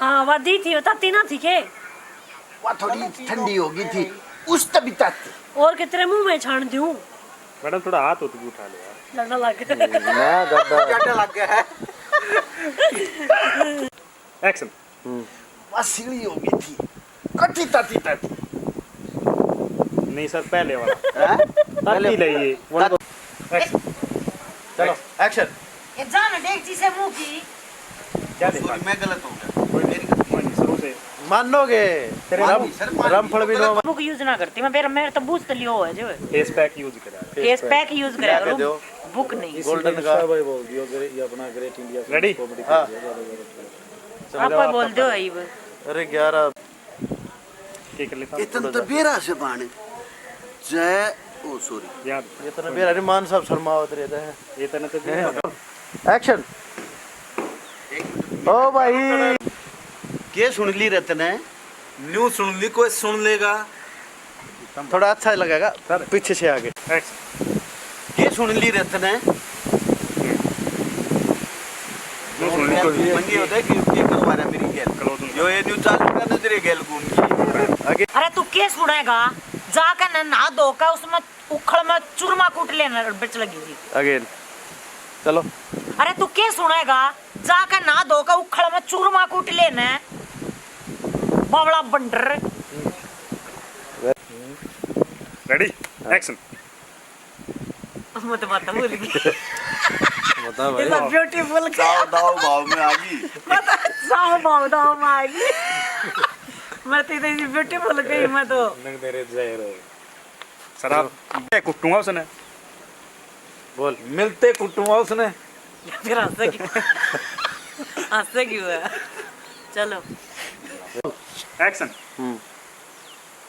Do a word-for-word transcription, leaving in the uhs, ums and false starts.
हाँ, वा दी थी, वा ताती ना थी के? वा थोड़ी ठंडी हो गई थी, उस तभी ताती। और के तेरे मुंह में छान दूं? मैडम, थोड़ा हाथ उठ उठा लो यार। डर लग गया। ना, ज्यादा। ज्यादा लग गया है। एक्शन। हम्म। वा सीली हो गई थी, कटी ताती ताती। नहीं सर, पहले वाला। हैं? ताती पहले ले ये। तात- एक्शन। चलो, एक्शन। ये जान डेगची से मुंह की। क्या देखा? सॉरी, मैं गलत हो गया। कोई नहीं, कोई नहीं, शुरू से। मानोगे? तेरे राम-, मुंह, सर, मान रामफल भी लो। बुक यूज ना करती मैं, मेरा, मेरे तो बूझ तो लियो है जो। फेस पैक यूज करा। फेस पैक यूज करा करो, बुक नहीं। गोल्डन का। भाई बोल दियो, ग्रे-, ये अपना ग्रेट इंडिया रेडी? कॉमेडी हाँ। कर दिया, ज्यादा जरूरत है। आप बोल दो भाई वो। अरे ग्यारह। के कर लेता? इतन तो बेरा से बाण जय, ओ सॉरी। यार, ये तो ना बेरा रे मान साहब शर्मावत रहता है। ये तो ना तो एक्शन। ओ भाई, के सुन ली रतन है? न्यू सुन ली, कोई सुन लेगा। थोड़ा अच्छा लगेगा। सर। पीछे से आगे। एक्शन। के सुन ली रतन है? न्यू सुन ली, कोई मंगी होता है कि के करवा रहा मेरी गेल। कलो तुम। यो ये न्यू चालू करने तेरे गेल घूम के। आगे। अरे तू के सुनेगा? जाके न नहा धो के उसमें उखल में चूरमा कूट लेना, बिच लगी थी। अगेन। चलो। अरे तू के सुनेगा? जाके नहा धो के उखल में चूरमा कूट लेना। बावला बंडर। रेडी? हाँ। एक्शन। मैं तो बात भूल गई। बता भाई। इतना ब्यूटीफुल। दाव, दाव भाव में आ गई। मैं तो दाव भाव, दाव में आ गई। मैं तो इतनी ब्यूटीफुल गई, मैं तो। नंग मेरे जहर हो। सर, आप कुटूंगा उसने। बोल, मिलते कुटूंगा उसने। फिर हंसे क्यों? हंसे क्यों है? चलो। एक्शन। हम्म।